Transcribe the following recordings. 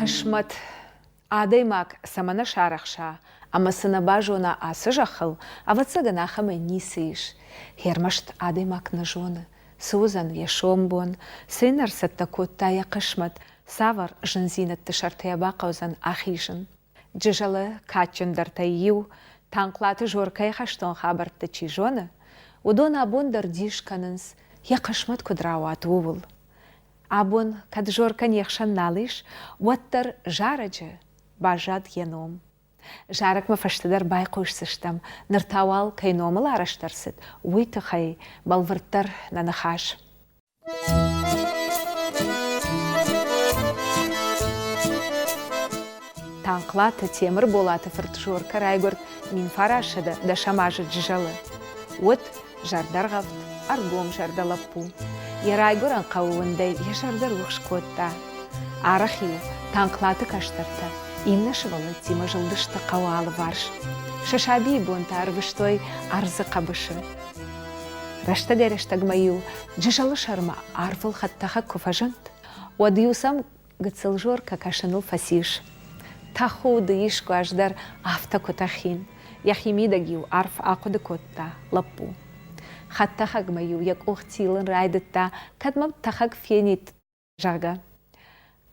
Хъысмӕт адӕймаг цӕмӕ нӕ сарӕхса ӕмӕ цы нӕ базона ацы зӕххыл, ӕвӕццӕгӕн, ахӕмӕй ницы ис. Ӕрмӕст адӕймаг нӕ зоны, цы уыдзӕн йӕ сомбон, цы йын ӕрцӕттӕ кодта йӕ хъысмӕт, цавӕр зындзинӕдты сӕрты йӕ бахъӕудзӕн ахизын. Джызӕлы кадджындӕртӕй иу, Танхълаты Жоркӕйы хӕстон хабӕртты чи зоны, уыдон абон дӕр дис кӕнынц, йӕ хъысмӕт куыд рауад, ууыл. Абон, кӕд Жоркӕ не хсӕн нал ис, уӕддӕр зарӕджы баззад йӕ ном. Зарӕгмӕ фӕстӕдӕр байхъусдзыстӕм, ныр та уал кӕй номыл арӕзт ӕрцыд, уый тыххӕй бӕлвырддӕр нӕ ныхас. Танхълаты Темырболаты фырт Жоркӕ райгуырд 1910 азы Джызӕлы. Уыд зӕрдӕргъӕвд, ӕргомзӕрдӕ лӕппу. Йӕ райгуырӕн хъӕуы уындӕй йӕ зӕрдӕ рухс кодта. Арӕх-иу Танхълаты кӕстӕртӕ иннӕ сывӕллӕттимӕ зылдысты хъӕуы алыварс. Сӕ сабийы бонтӕ ӕрвыстой ӕрдзы хъӕбысы. Рӕстӕгӕй-рӕстӕгмӕ-иу Джызӕлы сӕрмӕ арвыл хӕдтӕхӕг куы фӕзынд, уӕд-иу сӕм гыццыл Жоркӕ кӕсыныл фӕцис. Тӕхуды, искуы ӕз дӕр афтӕ куы тӕхин, йӕхимидӕг-иу арф ахъуыды кодта лӕппу. Хӕдтӕхӕгмӕ-иу йӕ къух тилын райдыдта, кӕд мӕм тӕхӕг фенид, зӕгъгӕ.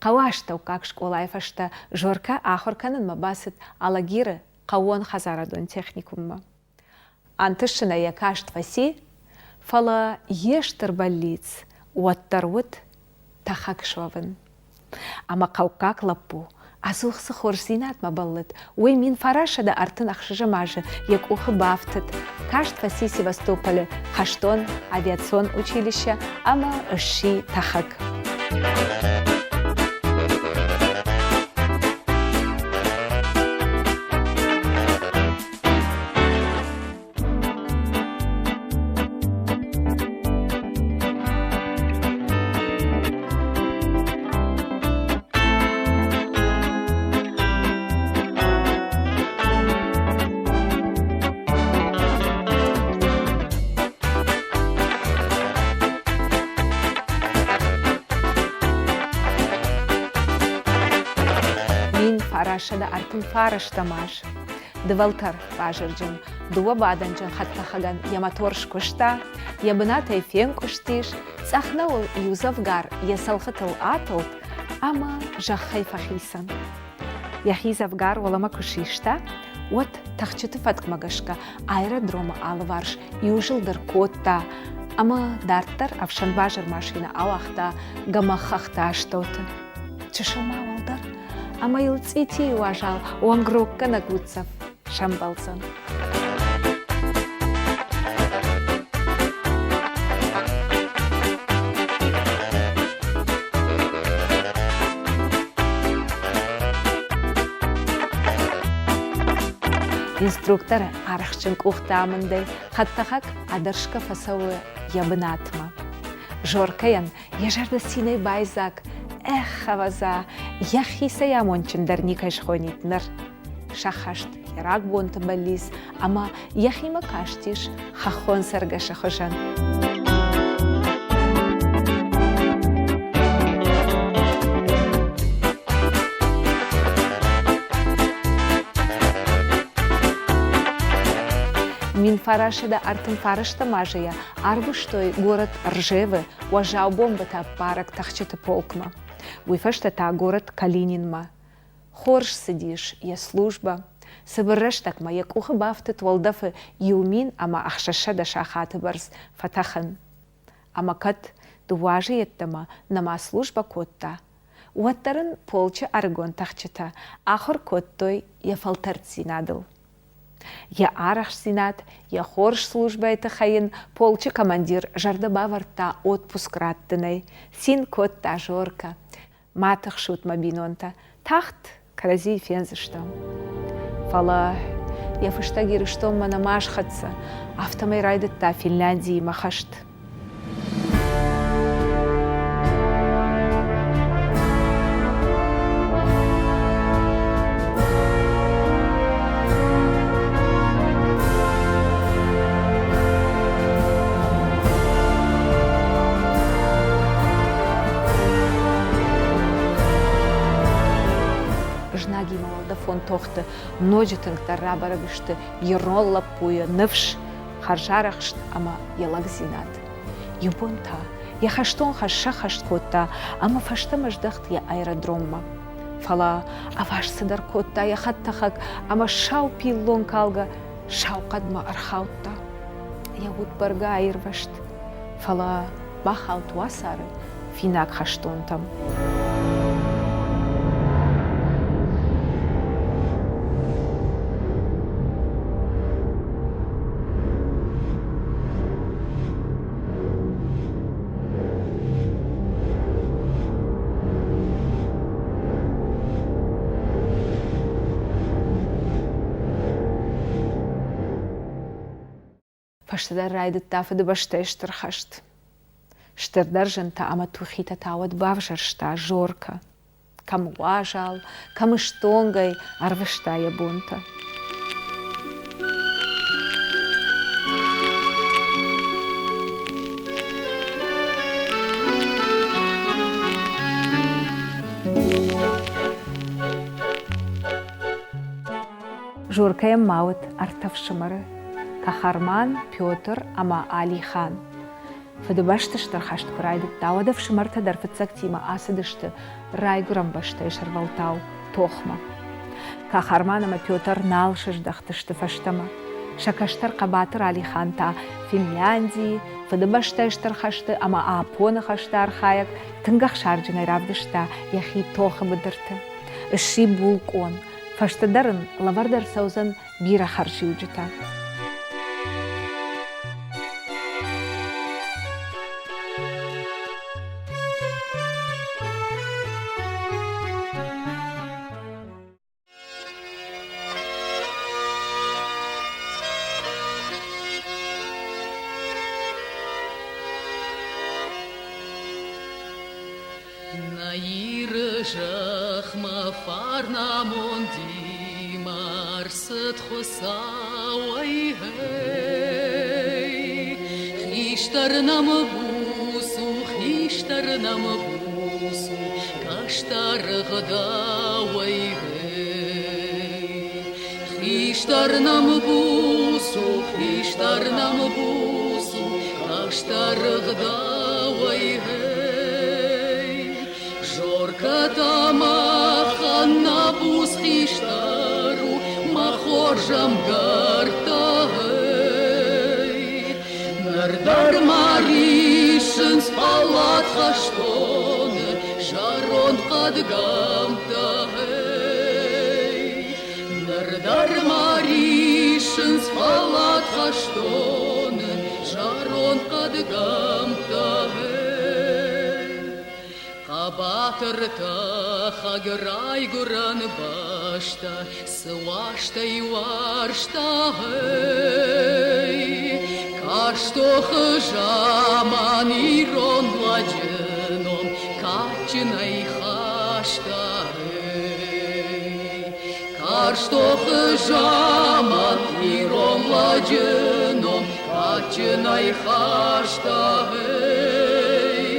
Хъӕуы астӕуккаг скъолайы фӕстӕ Жоркӕ ахуыр кӕнынмӕ бацыд Алагиры хъӕууон хӕдзарадон техникуммӕ. Ӕнтыстджынӕй йӕ каст фӕци, фӕлӕ йе стыр бӕллиц уӕддӕр уыд тӕхӕг суӕвын. Ӕмӕ хъӕуккаг лӕппу ӕдзух цы хорздзинадмӕ бӕллыд, уый 1936 азы йӕ къухы бафтыд, каст фӕци Севастополы хӕстон авиацион училище ӕмӕ сси тӕхӕг. 1939 аз Дывӕлтӕр базырджын, дыууӕ бадӕнджын хӕдтӕхӕгӕн йӕ мотор скуыста, йӕ бынатӕй фенкъуыстис, цъӕх науыл иудзӕвгар йӕ цӕлхытыл атылд ӕмӕ зӕххӕй фӕхицӕн. Йӕхи дзӕвгар уӕлӕмӕ куы систа, уӕд тӕхджыты фӕткмӕ гӕсгӕ аэродромы алыварс иу зылд ӕркодта ӕмӕ дарддӕр ӕфсӕнбазыр машинӕ ауагъта гӕмӕх хӕхты астӕуты. Чысыл ма уӕлдӕр, ӕмӕ йыл цъитийы уазал уӕнгроггӕнӕг уддзӕф сӕмбӕлдзӕн. Инструкторы арӕхстджын къухты амындӕй хӕдтӕхӕг ӕдӕрсгӕ фӕцӕуы йӕ бынатмӕ. Жоркӕйӕн Йӕ зӕрдӕ цинӕй байдзаг. Эх, ӕвӕдза, йӕхицӕй амондджындӕр никӕй схонид ныр. Сӕххӕст йӕ рагбонты бӕллиц ӕмӕ йӕхимӕ кастис хӕххон цӕргӕсы хуызӕн. 1939 азы йӕ арвыстой горӕт Ржевы уӕззау бомбӕтӕ ӕппарӕг тӕхджыты полкмӕ. Уый фӕстӕ та горӕт Калининмӕ. Хорз цыдис йӕ службӕ. Цыбыр рӕстӕгмӕ йӕ къухы бафтыд уӕлдӕфы 1600 сахаты бӕрц фӕтӕхын. Ӕмӕ кӕд дыууӕ азы йеддӕмӕ нӕма службӕ кодта, уӕддӕр ын полчы ӕрыгон тӕхджытӕ ахуыр кодтой йӕ фӕлтӕрддзинадыл. Йӕ арӕхстдзинад, йӕ хорз службӕйы тыххӕй йын полчы командир зӕрдӕ бавӕрдта отпуск раттынӕй. Цин кодта Жоркӕ. Ма тыхсут, мӕ бинонтӕ, тагъд кӕрӕдзийы фендзыстӕм. Фӕлӕ йӕ фыстӕг Ирыстонмӕ нӕма схӕццӕ, афтӕмӕй райдыдта Финляндиимӕ хӕст. уӕлдӕфон тохты ноджы тынгдӕр рабӕрӕг сты ирон лӕппуйы ныфс, хӕрзарӕхст ӕмӕ йӕ лӕгдзинад. Иу бон та йӕ хӕстон хӕс сӕххӕст кодта ӕмӕ фӕстӕмӕ здӕхт йӕ аэродроммӕ. Фӕлӕ ӕваст цыдӕр кодта йӕ хӕдтӕхӕг ӕмӕ сау пиллон калгӕ сау хъӕдмӕ ӕрхаудта. Йӕ уд бӕргӕ аирвӕзт, фӕлӕ бахауд уацары финаг хӕстонтӕм. Фӕстӕдӕр райдыдта Фыдыбӕстӕйы Стыр хӕст. Стырдӕр зынтӕ ӕмӕ тухитӕ та уӕд бавзӕрста Жоркӕ. Кӕм уазал, кӕм стонгӕй ӕрвыста йӕ бонтӕ. Жоркӕйӕн ма уыд ӕртӕ фсымӕры: Кахарман, Петр ӕмӕ Алихан. Фыдыбӕсты Стыр хӕст куы райдыдта, уӕд ӕфсымӕртӕ дӕр фыццӕгтимӕ ацыдысты райгуырӕн бӕстӕйы сӕрвӕлтау тохмӕ. Кахарман ӕмӕ Петр нал сыздӕхтысты фӕстӕмӕ. Сӕ кӕстӕр хъӕбатыр Алихан та Финляндийы, Фыдыбӕстӕйы Стыр хӕсты ӕмӕ Апоны хӕсты архайӕг тынг ӕхсарджынӕй равдыста йӕхи тохы быдырты. Сси булкъон, фӕстӕдӕр ын лӕвӕрд ӕрцӕудзӕн бирӕ хӕрзиуджытӕ. Нӕ Иры зӕхмӕ фарнамондимӕ рцыд Хуыцауӕй, гъей! Хистӕр нӕм буц у, хистӕр нӕм буц у, кӕстӕр ӕгъдауӕй, гъей! Хистӕр нӕм буц у, хистӕр нӕм буц у, кӕстӕр ӕгъдауӕй, гъей! Жоркӕтӕ махӕн нӕ буц хистӕр у, мӕ хорз ӕмгӕрттӕ, гъей! Ныр дӕр ма риссынц фӕллад хӕстоны зӕронд хъӕдгӕмттӕ, гъей! Ныр дӕр ма риссынц фӕллад хӕстоны зӕронд хъӕдгӕмттӕ, гъей! Хъӕбатыр тӕхӕг райгуырӕн бӕстӕ цы уарзтӕй уарзта, гъей! Карз тохы заман ирон лӕджы ном кадджынӕй хаста, гъей! Карз тохы заман ирон лӕджы ном кадджынӕй хаста, гъей!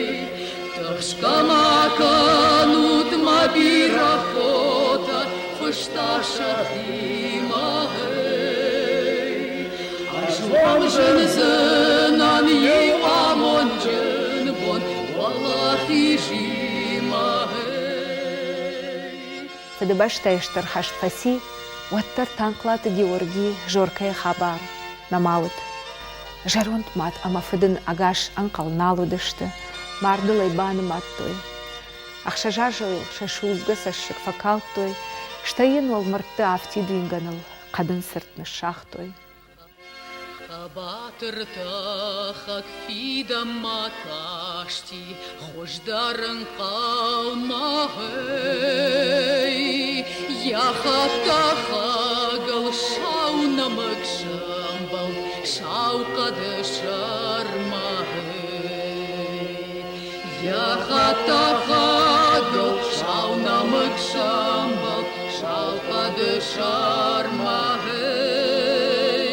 Тыхсгӕ ма кӕнут, мӕ бирӕ хотӕ, фыста сӕхимӕ, гъей! Ӕз уӕм зындзынӕн иу амондджын бон уӕлахизимӕ, гъей! Фыдыбӕстӕйы Стыр хӕст фӕци, уӕддӕр Танхълаты Георги Жоркӕйы хабар нӕма уыд. Зӕронд мад ӕмӕ фыд ын ӕгас ӕнхъӕл нал уыдысты, мардыл ӕй банымадтой. Ӕхсӕз азы йыл сӕ судзгӕ цӕссыг фӕкалдтой, стӕй йын уӕлмӕрдты афтид ингӕныл хъӕдын цырт ныссагътой. Хъӕбатыр тӕхӕг фидӕнмӕ касти, хуыздӕр ӕнхъӕлмӕ, гъей! Йӕ хӕдтӕхӕгыл сау нӕмыг сӕмбӕлд сау хъӕды сӕрмӕ, гъей! Йӕ хӕдтӕхӕгыл сау нӕмыг сӕмбӕлд сау хъӕды сӕрмӕ, гъей!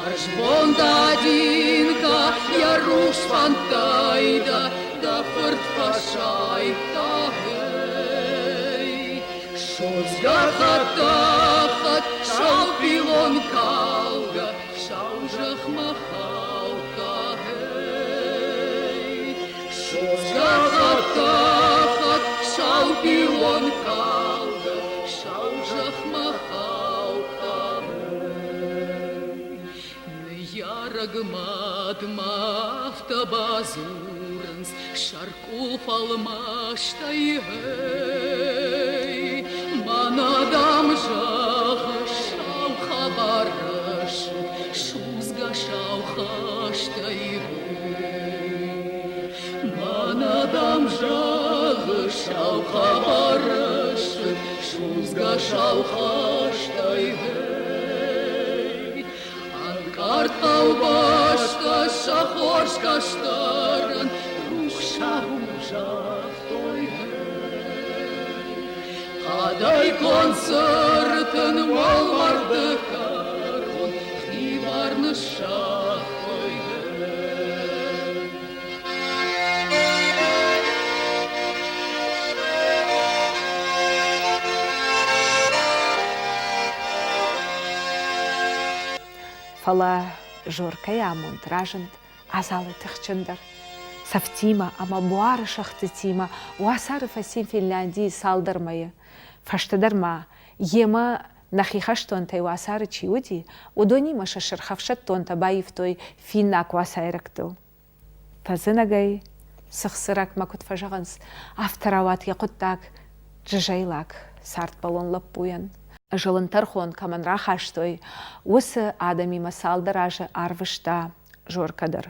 Хӕрзбон, дадинка, йӕ рухс фӕндтӕй дӕ дӕ фырт фӕсайдта, гъей! Судзгӕ хӕдтӕхӕг, сау пилон калгӕ, сау зӕхмӕ хаудта, гъей. Судзгӕ хӕдтӕхӕг, сау пилон калгӕ, сау зӕхмӕ хаудта, гъей. Ныййарӕг мад ма афтӕ бадзурынц, сӕркъул фӕлмастӕй, гъей. Мӕнӕ, дам, зӕгъы, сау хабар рӕсугъд, судзгӕ сау хӕстӕй, гъей. Мӕнӕ, дам, зӕгъы, сау хабар рӕсугъд, судзгӕ сау хӕстӕй, гъей. Ӕнкъард хъӕубӕстӕ сӕ хорз кӕстӕрӕн рухсаг у загътой. Хъӕдӕй концертӕн уӕлмӕрдты кӕрон хибар ныссагътой. Фӕлӕ Жоркӕйы амонд разынд адзалы тыхджындӕр. Цӕфтимӕ ӕмӕ буары сӕгътытимӕ уацары фӕци Финляндийы цалдӕр мӕйы. Фӕстӕдӕр ма йемӕ нӕхи хӕстонтӕй уацары чи уыди, уыдонимӕ сӕ сырхӕфсӕддонтӕ баивтой финнаг уацайрӕгтыл. Фӕзынӕгӕй цыхцырӕгмӕ куыд фӕзӕгъынц, афтӕ рауад йӕ хъуыддаг джызӕйлаг цардбӕллон лӕппуйӕн. Зылын тӕрхон кӕмӕн рахастой, уыцы адӕмимӕ цалдӕр азы арвыста Жоркӕ дӕр.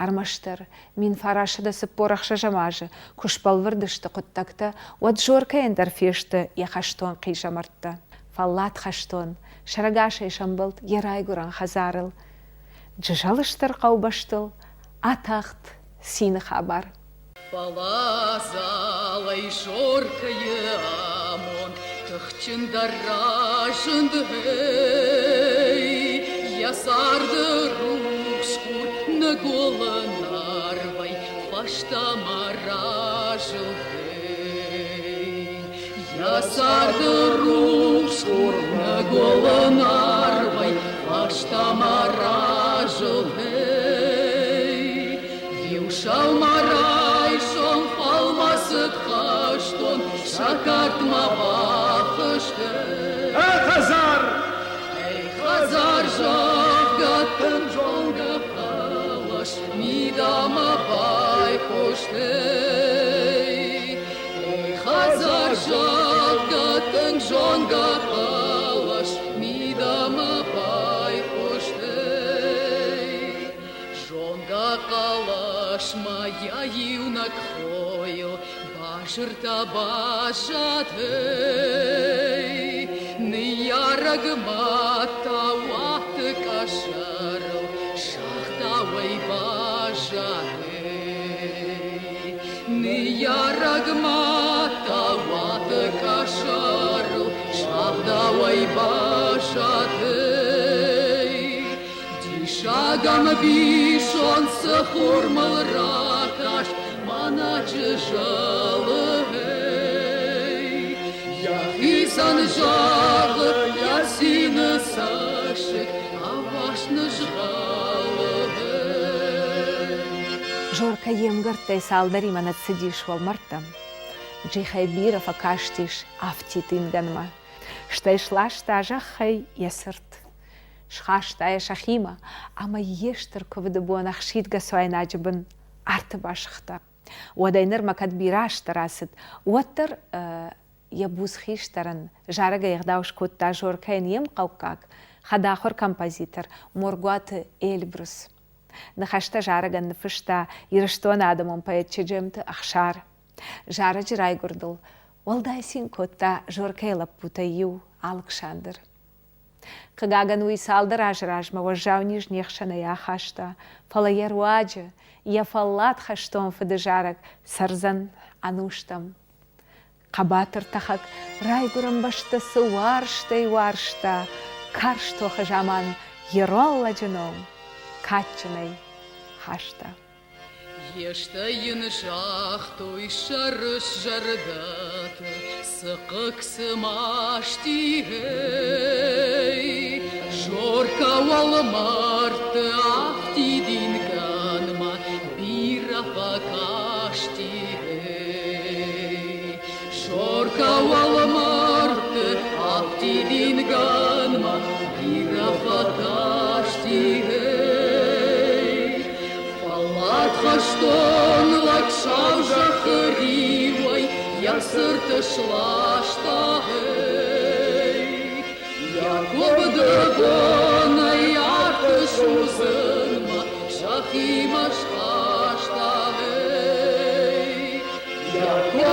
Ӕрмӕстдӕр 1946 азы куы сбӕлвырд сты хъуыддӕгтӕ, уӕд Жоркӕйӕн дӕр фесты йӕ хӕстон хъизӕмӕрттӕ. Фӕллад хӕстон сӕрӕгасӕй сӕмбӕлд йӕ райгуырӕн хӕдзарыл. Джызӕлы стыр хъӕубӕстыл атахт цины хабар. Фӕлӕ залӕй Жоркӕйы амонд тыхджындӕр разынд, гъей! Йӕ царды рухс хур ныгуылын арвӕй фӕстӕмӕ разылд, гъей! Йӕ царды рухс хур ныгуылын арвӕй фӕстӕмӕ разылд, гъей! Иу сӕумӕрайсом фӕлмӕцыд хӕстон сӕ кӕртмӕ бахызт. Эй, хӕдзар! Эй, хӕдзар, зӕгъгӕ, тынг зонгӕ хъӕлӕс мидӕмӕ байхъуыст. Эй, хӕдзар, зӕгъгӕ, тынг зонгӕ хъӕлӕс мидӕмӕ байхъуыст. Зонгӕ хъӕлӕс ма йӕ иунӕг хойыл базыртӕ базад. Ныййарӕг мад та уаты къӕсӕрыл сагъдауӕй баззад. Ныййарӕг мад та уаты къӕсӕрыл сагъдауӕй баззад. Диссаг ӕмӕ бисон цы хур мыл ракаст, мӕнӕ чысылы Йӕхицӕн зӕгъы йӕ цины цӕссыг, ӕваст нызгъӕлы. Жоркӕ йе мгӕрттӕй цалдӕримӕ ныццыдис уӕлмӕрдтӕм. Джихӕй бирӕ фӕкастис афтид ингӕнмӕ. Стӕй сласта зӕххӕй йӕ цырт. Схаста йӕ сӕхимӕ ӕмӕ йе стыр куывды бон ӕхсидгӕ цуайнаджы бын арты басыгъта. Уӕдӕй нырмӕ кӕд бирӕ азтӕ рацыд, уӕддӕр йӕ буц хистӕрӕн зарӕгӕй ӕгъдау скодта Жоркӕйӕн йе мхъӕуккаг, хӕдахуыр композитор Моргуаты Эльбрус. Ныхӕстӕ зарӕгӕн ныффыста Ирыстоны адӕмон поэт Чеджемты Ӕхсар. Зарӕджы райгуырдыл уӕлдай цин кодта Жоркӕйы лӕппутӕй иу Алыксандр. Хъыгагӕн, уый цалдӕр азы размӕ уӕззау низ не хсӕнӕй ахаста, фӕлӕ йӕ руаджы йӕ фӕллад хӕстон фыды зарӕг цӕрдзӕн ӕнустӕм. Хъӕбатыр тӕхӕг райгуырӕн бӕстӕ цы уарзтӕй уарзта, карз тохы заман ирон лӕджы ном кадджынӕй хаста. Йе стӕй йын загътой сӕрыс зӕрдӕты. Цы хъыг, цы маст и, гъей! Жорка уӕлмӕрдты афтид ингӕнмӕ бирӕ фӕкасти, гъей! Жорка уӕлмӕрдты афтид ингӕнмӕ бирӕ фӕкасти, гъей! Фӕллад хӕстон лӕг сау зӕххы риуӕй йӕ цырт сласта, гъей! Йӕ куывды бонӕй арты судзынмӕ сӕхимӕ схаста, гъей! Йӕ